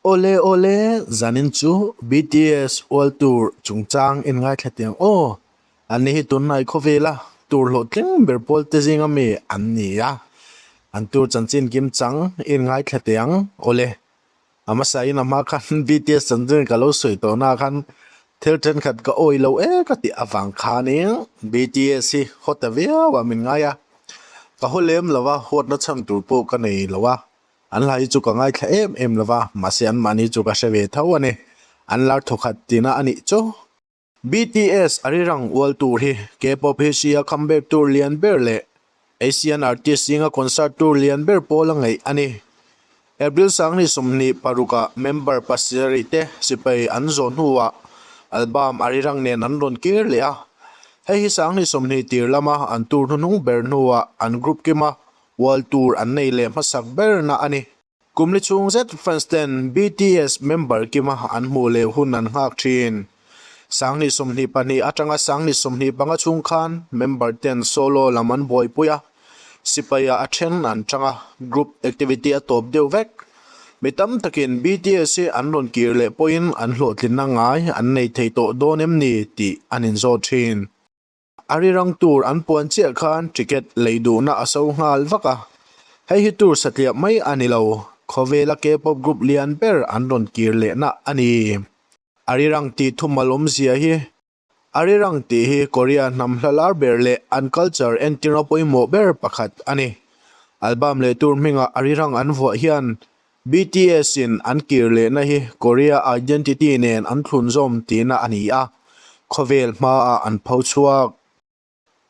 Awle awle, zanin chu BTS World Tour chungchang in ngaithla tiang aw. Anni hi tunhnai khawvela tour hlawhtling ber pawl te zinga mi an ni a. An tour chanchin kim chang in ngaithla tiang awle. A hmasa in a hma khan BTS chanchin ka lo sawi tawh na khan thil thenkhat ka awi lo e ka tih avang khanin BTS hi haw ta viau a min ngai a. Ka haw lem lo a, huatna chhan tur pawh ka nei lo a. An hla hi chu ka ngaithla em em lo va, mahse anmahni chu ka hre ve tho a ni. An lar thawkhat tihna a nih chu. BTS Arirang ual tur hi K-pop history a comeback tur lian ber leh Asian artist zinga concert tur lian ber pawl a ngeih a ni. April 26 ah member pasarih te sipai an zawh hnuah album Arirang nen an rawn kir leh a. Hei hi 20 tir lama an tour hnuhnung ber hnuah an group kima World Tour an nei leh hmasak berna a ni. Kum li chhung zet fans ten BTS member kima an hmuh leh hun an nghak thin. 2022 atanga 2025 chhung khan member ten solo lam an buaipui a, sipai ah a then an tang a, group activity a tawp deuh vek. Mi tam takin BTS hi an rawn kir leh pawhin an hlawhtlinna ngai an nei thei tawh dawn em ni tih an inzawt thin. A rirang tur an puan chiah khan ticket lei duhna a so nghal vak a, hei hi tour satliah mai a ni lo, khawvela K-pop group lian ber an rawn kir lehna a ni. A rirang tih thumal awmzia hi A rirang tih hi Korea hnam hla lar ber leh an culture entirna pawimawh ber pakhat a ni. Album leh tour hmingah a rirang an vuah hian BTS in an kir lehna hi Korea identity nen an thlunzawm tihna a ni a, khawvel hmaah an pho chhuak.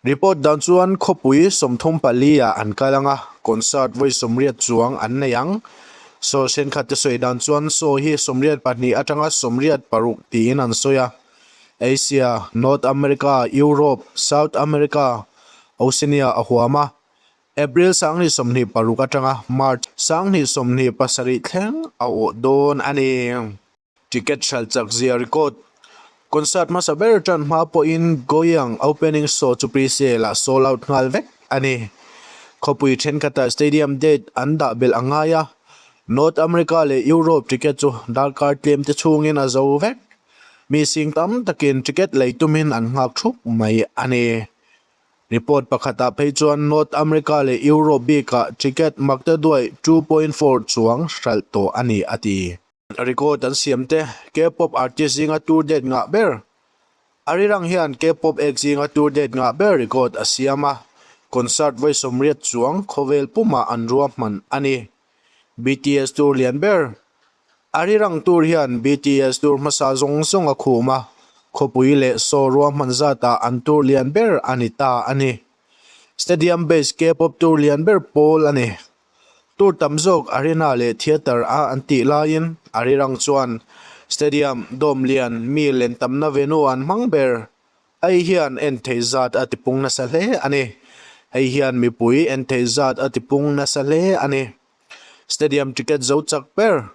Report dan chuan khawpui 34 ah an kal ang a, concert vawi 80 chuang an nei ang. Source thenkhat te sawi dan chuan show hi 82 atanga 86 tiin an sawi a. Asia, North America, Europe, South America, Oceania a huam a. April 2026 atanga March 2027 thleng a awh dawn a ni. Ticket hralh chak zia record. Concert hmasa ber tan hma pawhin Goyang opening show chu pre-sale ah sold out nghal vek a ni. Khawpui thenkhatah stadium date an dah belh a ngai a, North America leh Europe ticket chu darkar tlem te chhungin a zo vek. Mi sing tam takin ticket lei tumin an nghak thup mai a ni. Report pakhatah phei chuan North America leh Europe bikah ticket makte duai 2.4 chuang hralh tawh a ni a ti. Record an siam te K-pop artist zinga tour date ngah ber Arirang hian K-pop act zinga tour date ngah ber record a siam a, concert vawi 80 chuang khawvel pumah an ruahman a ni. BTS tour lian ber Arirang tour hian BTS tour hmasa zawng zawng a khum a, khawpui leh show ruahman zatah an tour lian ber a ni ta a ni. Stadium based K-pop tour lian ber pawl a ni. Tour tam zawk arena leh theatre a an tih laiin Arirang chuan stadium, dome lian, mi len tamna venue an hmang ber. Hei hian en theih zat a tipung nasa hle a ni. Hei hian mipui en theih zat a tipung nasa hle a ni. Stadium ticket zo chak ber.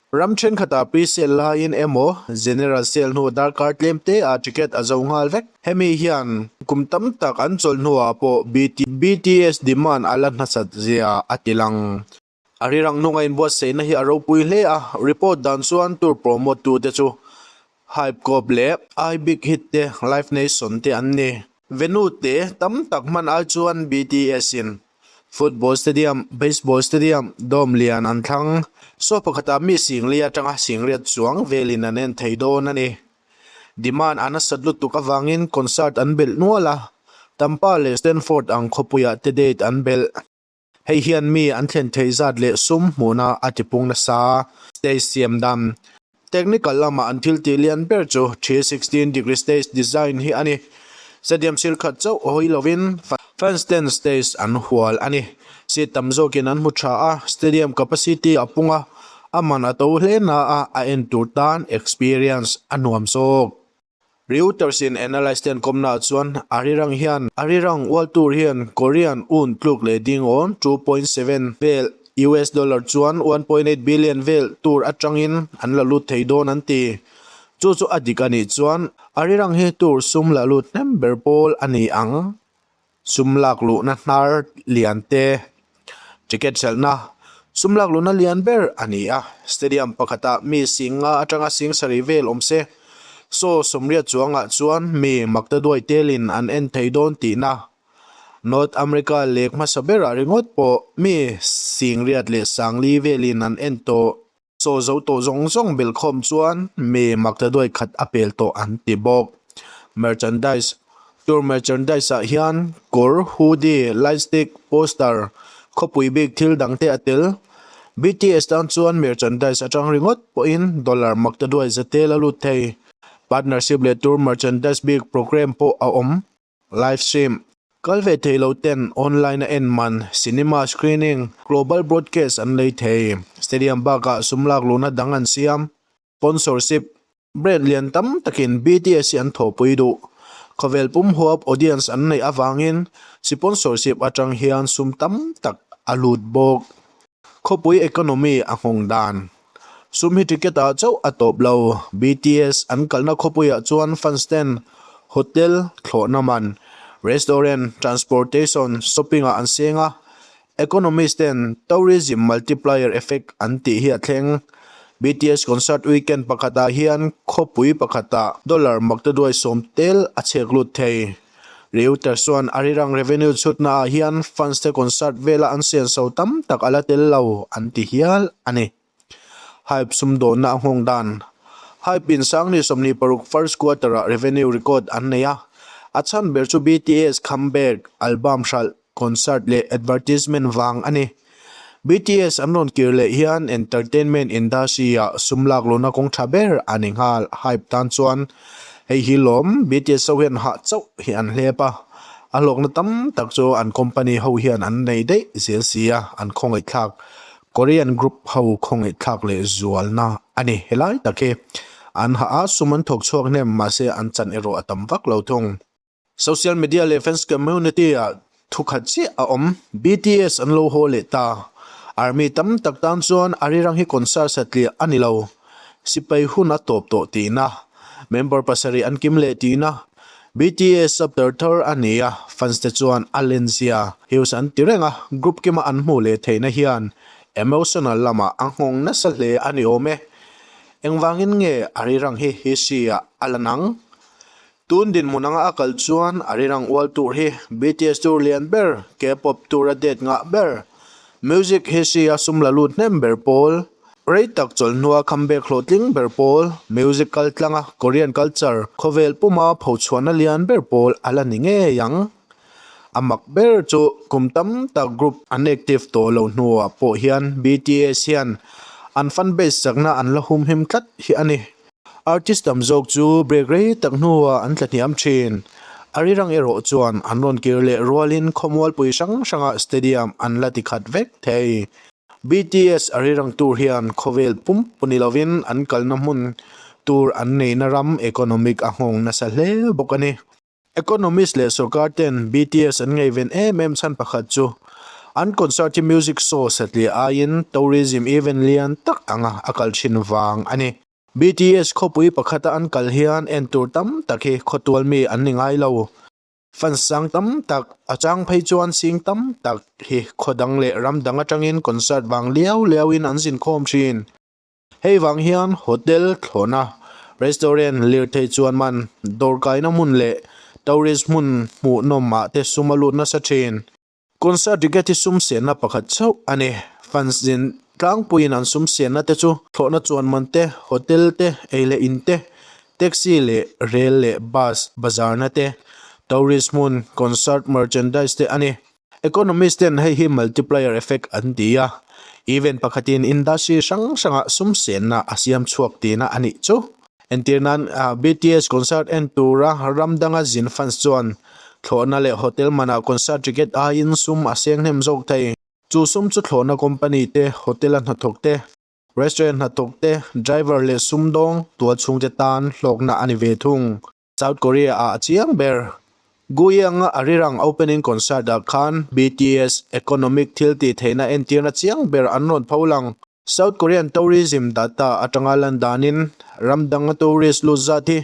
Ram thenkhatah pre-sale laiin emaw general sale hnu darkar tlem te ah ticket a zo nghal vek. Hemi hian kum tam tak an chawlh hnuah pawh BTS demand a la hnasat zia a ti lang. A rirang hnunga inbuatsaihna hi a ropui hle a, report dan chuan tour promote tute chu Hype Corp leh iBig Hit te, Live Nation te an ni. Venue te tam tak hman ai chuan BTS in Football stadium, baseball stadium, dome lian an thlang. Saw pakhatah mi singli atanga singriat chuang velin an en thei dawn a ni. Demand a nasat lutuk avangin concert an belh nual a, Tampa leh Stanford ang khawpuiah te date an belh. Hei hian mi an thlen theih zat leh sum hmuhna a tipung nasa. Stage siam dan Technical lama an thil tih lian ber chu 360 degree stage design hi a ni. Stadium sir khat chauh hawi lovin fans ten stage an hual a ni. Seat tam zawkin an hmu tha a, stadium capacity a pung a, a man a to hle na a, a en tur tan experience a nuam zawk. Reuters in analyst te an kawmna ah chuan Arirang hian Arirang ual tur hian Korean un tluk leh ding awn 2.7 vel US dollar chuan 1.8 billion vel tur atangin an la lut thei dawn an ti. Chu chu a dik a nih chuan Arirang hi tur sum la lut hnem ber pawl a ni ang. Sum lak luhna hnar lian te, ticket hralhna. Sum lak luhna lian ber a ni a, stadium pakhatah mi sing nga atanga sing sarih vel awm se, saw 80 chuangah chuan mi maktaduai telin an en thei dawn tihna. North America lek hmasa berah ringawt pawh mi 84,000 velin an en tawh. Saw zo tawh zawng zawng belhkhawm chuan mi maktaduai khat a pel tawh an ti bawk. Merchandise, Tour merchandise ah hian kawr, hoodie, light stick, poster, khawpui bik thil dang te a tel. BTS tan chuan merchandise atang ringawt pawhin dollar maktaduai za tel a lut thei. Partnership leh tour merchandise bik programme pawh a awm. Live stream, Kal ve thei lo ten online a en man, cinema screening, global broadcast an lei thei. Stadium bakah sum lak luhna dang an siam. Sponsorship, Brand lian tam takin BTS hi an thawhpui duh. Khawvel pum huap audience an neih avangin siponsorship atang hian sum tam tak a lut bawk. Khawpui economy a nghawng dan. Sum hi ticket ah chauh a tawp lo. BTS an kalna khawpuiah chuan fans ten hotel, thlawhna man, restaurant, transportation, shopping ah an seng a. Economist ten tourism multiplier effect an tih hi a thleng. BTS concert weekend pakhatah hian khawpui pakhatah dollar maktaduai 10 tel a chhek lut thei. Reuters chuan Arirang revenue chhutnaah hian fans te concert vela an senso tam tak a la tel lo an ti hial a ni. Hype sumdawnna a nghawng dan. Hype in 2026 first quarter-ah revenue record an nei a, a chhan ber chu BTS comeback, album hralh, concert leh advertisement vang a ni. BTS an rawn kir leh hian entertainment industry-ah sum lak lohna kawng tha ber a ni nghal. Hype tan chuan hei hi lawm BTS ho hian hah chauh hi an hlep a, a hlawkna tam tak chu an company ho hian an nei daih zel si a, an khawngaihthlak Korean group ho khawngaihthlak leh zualna a ni. Helai tak hi an hah a, sum an thawk chhuak hnem mahse an chan erawh a tam vak lo thung. Social media leh fans community ah thu khat chiah a awm, BTS an lo haw leh ta. Army tam tak tan chuan Arirang hi concert satliah a ni lo. Sipai hun a tawp tawh tihna. Member pasarih an kim leh tihna. BTS chapter thar a ni a, fans te chuan a lenzia Hughes an ti reng a, group kima an hmuh leh theihna hian emotional lamah a nghawng nasa hle a ni awm e. Engvangin nge Arirang hi history ah a la nang? Tun dinhmun anga a kal chuan Arirang ual tur hi BTS tur lian ber, K-pop tur a date ngah ber, music history a sum la lut hnem ber pawl, rei tak chawlh hnua comeback hlawhtling ber pawl, music kal tlanga Korean culture khawvel puma phochhuahna lian ber pawl a la ni ngei ang. A mak ber chu kum tam tak group an active tawh loh hnuah pawh hian BTS hian an fan base chakna an la humhim tlat hi a ni. Artist tam zawk chu break rei tak hnuah an tla hniam thin. Arirang erawh chuan an rawn kir leh rualin khawmualpui hrang hrangah stadium an la ti khat vek thei. BTS Arirang tour hian khawvel pumpu ni lovin an kalna hmun tur an neihna ram economic a nghawng nasa hle bawk a ni. Economist leh sorkar ten BTS an ngaihven em em chhan pakhat chu an concert hi music show satliah aiin tourism event lian tak anga a kal thin vang a ni. BTS khawpui pakhata an kal hian en tur tam tak hi khawtual mi an ni ngai lo. Fans sang tam tak, a chang phei chuan sing tam tak hi khaw dang leh ram dang atangin concert vang liau liauin an zinkhawm thin. Hei vang hian hotel thlawhna, restaurant, lirthei chuan man, dawr kaina hmun leh tourist hmun hmuhnawm ah te sum a lut nasa thin. Concert ticket hi sum senna pakhat chauh a ni. Fans zin tlangpuiin an sum senna te chu thlawhna chuan man te, hotel te, ei leh in te, taxi leh rel leh bus bazarna te, tourist hmun, concert merchandise te a ni. Economist ten hei hi multiplier effect an ti a, event pakhatin industry hrang hrangah sum senna a siam chhuak tihna a nih chu. Entir nan, BTS concert en tura ram danga zin fans chuan thlawhna leh hotel manah concert ticket aiin sum a seng hnem zawk thei. Chu sum chu thlawhna company te, hotel a hnathawk te, restaurant hnathawk te, driver leh sumdawng tualchhungte tan hlawkna a ni ve thung. South Korea ah a chiang ber. Guyang-a Arirang opening concert ah khan BTS economic thil tih theihna entirna chiang ber an rawn pho lang. South Korean tourism data atanga lan danin ram danga tourist lut zat hi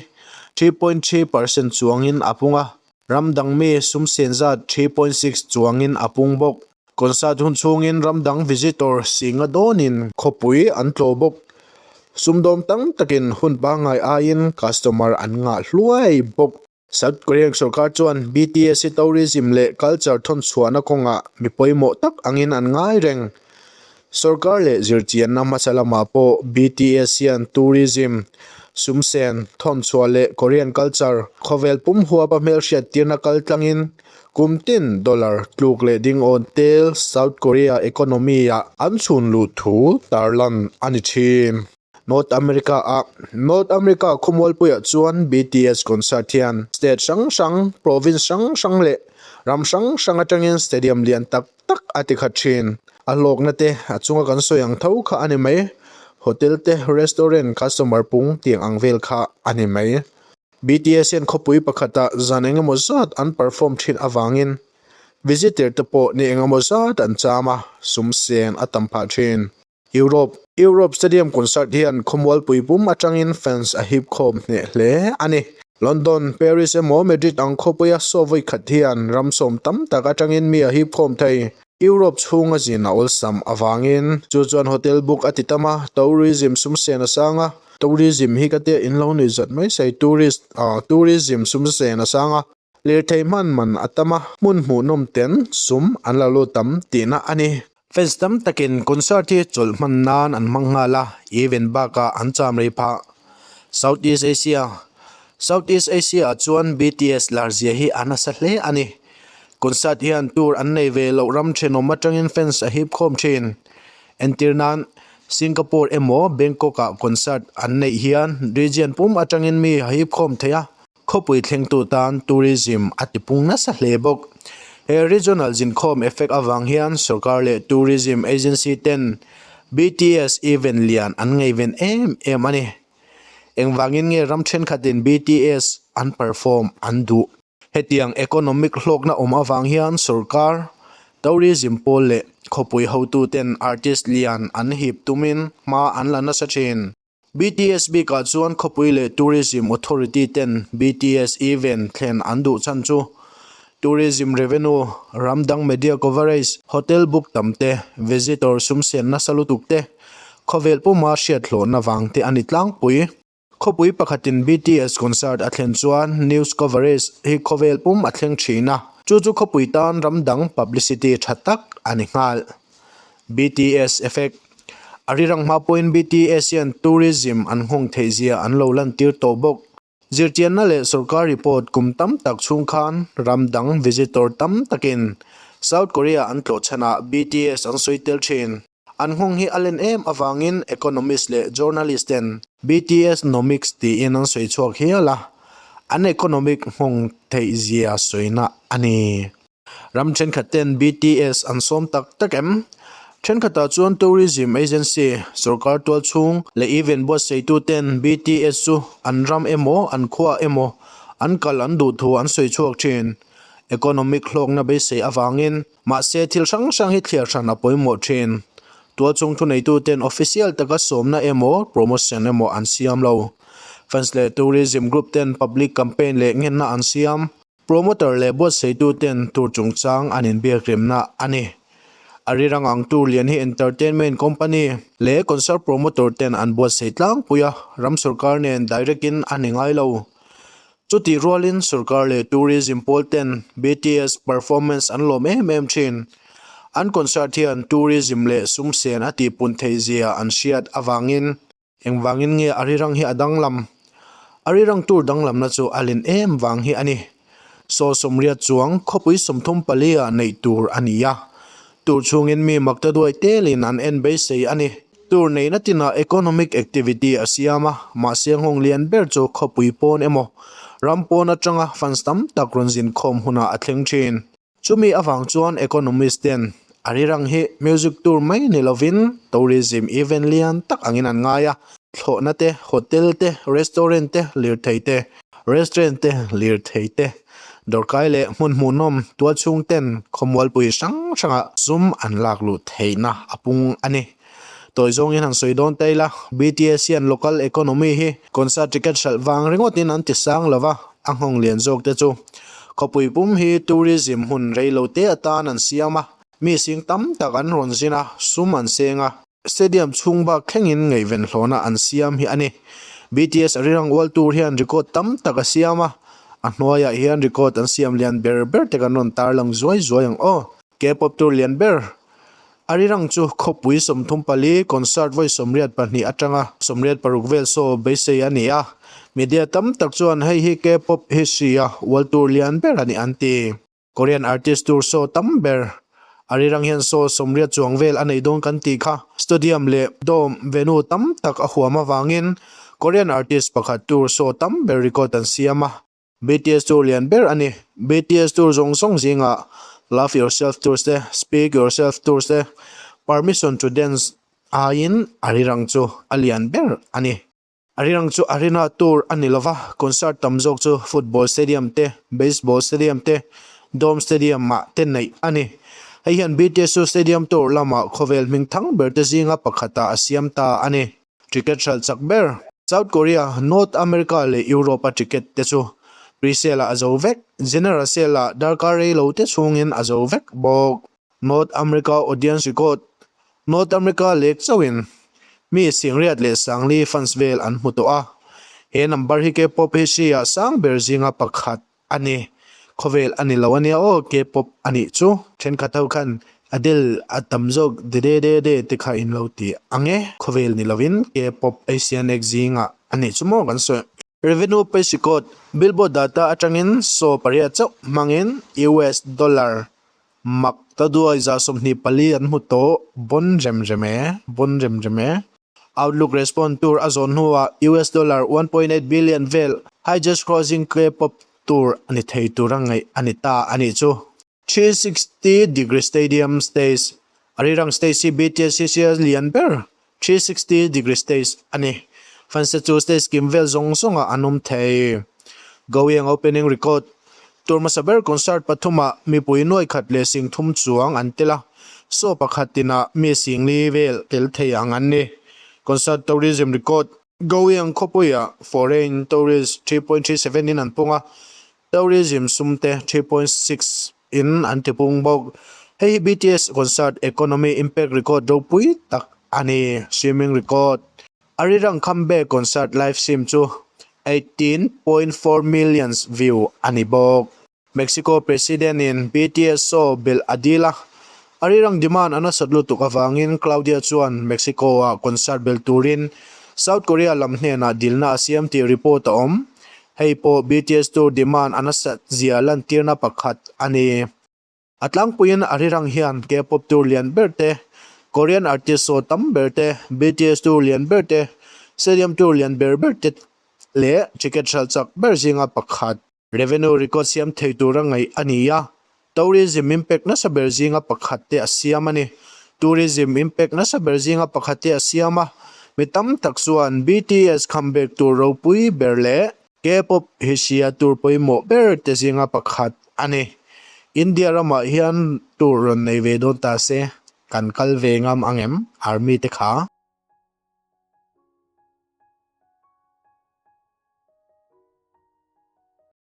3.3 percent chuangin a pung a, ram dang mi sum sen zat 3.6 chuangin a pung bawk. Concert hun chhungin ram dang visitor singa dawnin khawpui an tlawh bawk. Sumdawm tam takin hun pangngai aiin customer an ngah hluai bawk. South Korean sorkar chuan BTS hi tourism leh culture thawn chhuahna kawngah mi pawimawh tak angin an ngai reng. Sorkar leh zirchianna hmasa lamah pawh BTS hian tourism, sumsen, thawn chhuah leh Korean culture khawvel pum huapa hmelhriattirna kal tlangin kum tin dollar tluk leh ding awn tel South Korea economy-ah an chhun luh thu tarlan a ni thin. North America ah North America khawmualpuiah chuan BTS concert hian state hrang hrang, province hrang hrang leh ram hrang hrang atangin stadium lian tak tak a ti khat thin. A hlawkna te a chunga kan sawi ang tho kha a ni mai. Hotel te, restaurant, customer pung tiang ang vel kha a ni mai. BTS hian khawpui pakhatah zan engemaw zat an perform thin avangin visitor te pawh ni engemaw zat an cham a, sum sen a tam phah thin. Europe Europe Stadium concert hian khawmualpui pum atangin fans a hip khawm hneh hle a ni. London, Paris emaw Madrid ang khawpuia saw vawi khat hian ram sawm tam tak atangin mi a hip khawm thei. Europe chhunga zin a awlsam avangin chu chuan hotel book a ti tam a, tourism sum sen a sang a, tourism hi ka tia in lo nuih zat mai sai tourist ah tourism sum sen a sang a, Lirthei hman man a tam a, hmun hmuhnawm ten sum an lo lut tam tihna a ni. Fans tam takin concert hi chawlh hman nan an hmang nghal a, event bakah an cham rei phah. South East Asia South East Asia ah chuan BTS lar zia hi a nasa hle a ni. Concert hian tour an nei ve loh ram thenawm atangin fans a hip khawm thin. Entir nan, Singapore emaw Bangkok ah concert an neih hian region pum atangin mi a hip khawm thei a. Khawpui thlengtu tan tourism a tipung nasa hle bawk. He regional zinkhawm effect avang hian sorkar leh tourism agency ten BTS event lian an ngeiven em em a ni. Engvangin nge ram thenkhatin BTS an perform an duh? Hetiang economic hlawkna awm avang hian sorkar, tourism pawl leh khawpui hotuten artist lian an hip tumin hma an la nasa thin. BTS bikah chuan khawpui leh Tourism Authority ten BTS event thlen an duh chhan chu tourism revenue, ram dang media coverage, hotel book tam te, visitor sum sen nasa lutuk te, khawvel puma hriat hlawhna vang te a ni tlangpui. Khawpui pakhatin BTS concert a thlen chuan news coverage hi khawvel pum a thleng thin a, chu chu khawpui tan ram dang publicity tha tak a ni nghal. BTS effect, A rirang hma pawhin BTS hian tourism an nghawng theih zia an lo lantir tawh bawk. Zirtianna leh sorkar report kum tam tak chhung khan ram dang visitor tam takin South Korea an tlawh chhanah BTS an sawi tel thin. An nghawng hi a len em avangin economist leh journalist ten BTS nomics tiin an sawi chhuak hial a, an economic nghawng theih zia sawina a ni. Ram thenkhat ten BTS an sawm tak tak em? Thenkhatah chuan Tourism Agency, sorkar tual chhung leh event buatsaihtu ten BTS chu an ram emaw an khua emaw an kal an duh thu an sawi chhuak thin. Economic hlawkna beisei avangin mahse thil hrang hrang hi thliar hran a pawimawh thin. Tual chhung thuneitu ten official taka sawmna emaw promotion emaw an siam lo. Fans leh tourism group ten public campaign leh ngenna an siam. Promoter leh buatsaihtu ten tur chungchang an inbiakremna a ni. A rirang ang tur lian hi entertainment company leh concert promoter ten an buatsaih tlangpui a, ram sorkar nen direct in a ni ngai lo. Chutih rualin sorkar leh tourism pawl ten BTS performance an lawm em em thin. An concert hian tourism leh sum sen a tihpun theih zia an hriat avangin. Engvangin nge a rirang hi a danglam? A rirang tur danglamna chu a len em vang hi a ni. Saw sawmriat chuang khawpui 34 ah neih tur a ni a. Tur chhungin mi makta duai telin an en beisei a ni. Tur neihna tinah economic activity a siam a, mahse nghawng lian ber chu khawpui pawn emaw ram pawn atanga funds tam tak rawn zin khawm hunah a thleng thin. Chumi avang chuan economist ten a rirang hi music tour mai ni lovin tourism event lian tak angin an ngai a, thlawhna te, hotel te, restaurant te, lirthei te, restaurant te, lirthei te, dawrkai leh hmun hmuhnawm tualchhung ten khawmualpui hrang hrangah sum an lak luh theihna a pung a ni. Tawi zawngin han sawi dawn ta ila, BTS hian local economy hi concert ticket hralh vang ringawtin an ti sang lo va, a nghawng lian zawk te chu khawpui pum hi tourism hmun rei lo te atan an siam a. Mi sing tam tak an rawn zin a, sum an seng a. Stadium chhung bak thlengin ngaihven hlawhna an siam hi a ni. BTS Arirang World Tour hian record tam tak a siam a, a hnuaiah hian record an siam lian ber ber te kan rawn tarlang zuai zuai ang aw. K-pop tour lian ber Arirang chu khawpui 34 concert vawi 84 atanga 86 vel saw beisei a ni a, media tam tak chuan hei hi K-pop history-a World Tour lian ber a ni an ti. Korean artist tur show tam ber Arirang hian show 80 chuang vel a nei dawn kan tih kha. Stadium leh dome venue tam tak a huam avangin Korean artist pakhat tur show tam ber record an siam a. BTS tour lian ber a ni. BTS tour zawng zawng zingah Love Yourself tours te, Speak Yourself tours te, Permission to Dance aiin Arirang chu a lian ber a ni. A rirang chu arena tour a ni lova, concert tam zawk chu football stadium te, baseball stadium te, dome stadium ah te neih a ni. Hei hian BTS chu stadium tour lamah khawvel hming thang ber te zinga pakhatah a siam ta a ni. Ticket hralh chak ber. South Korea, North America leh Europe a ticket te chu pre-sale ah a zo vek, general sale ah darkar rei lo te chhungin a zo vek bawk. North America audience record, North America lek chauhin mi 74,000 fans vel an hmu tawh a, he number hi K-pop history-ah sang ber zinga pakhat a ni. Khawvel a ni lo a nia aw, K-pop a nih chu. Thenkhat ho khan Adele a tam zawk de de de de te kha in lo ti ang e, khawvel ni lovin K-pop Asian ek zingah a nih chu maw kan sawi. Revenue page record, Billboard data atangin saw pariat chauh hmangin US dollar Mak ta duai 24 an hmu tawh, bon rem rem e, bon rem rem e. Outlook response tur a zawn hnuah US dollar 1.8 billion vel highest grossing K-pop tour a ni thei tura ngaih a ni ta a nih chu. 360 degree stadium stage, Arirang stage hi BTS hi sia lian ber 360 degree stage a ni. Fans te chu stage kim vel zawng zawngah an awm thei. Goyang opening record tur hmasa ber concert pathumah mipui nuai khat leh 30,000 chuang an tel a, show pakhat tinah mi 40,000 vel tel thei ang an ni. Concert tourism record Goyang khawpuiah foreign tourist 3.37 in an pung a, Tourism sum te 3.6 in an ti pung bawk. Hei hi BTS concert economy impact record ropui tak a ni. Streaming record. Arirang comeback concert live stream chu 18.4 millions view a ni bawk. Mexico President in BTS show belh a dil a, Arirang demand a nasat lutuk avangin Claudia chuan Mexico ah concert belh turin South Korea lam hnenah dilna a siam tih report a awm. Hei pawh BTS tour demand a nasat zia lantirna pakhat a ni. A tlangpuiin Arirang hian K-pop tour lian ber te, Korean artist show tam ber te, BTS tour lian ber te, stadium tour lian ber ber te leh ticket hralh chak ber zinga pakhat. Revenue record siam thei tura ngaih a ni a, Tourism impact nasa ber zinga pakhat te a siam a ni. Tourism impact nasa ber zinga pakhat te a siam a, mi tam tak chuan BTS comeback tur ropui ber leh K-pop hi hria tur pawimawh ber te zinga pakhat a ni. India ramah hian tour rawn nei ve dawn ta se, kan kal ve ngam ang em? Army te kha.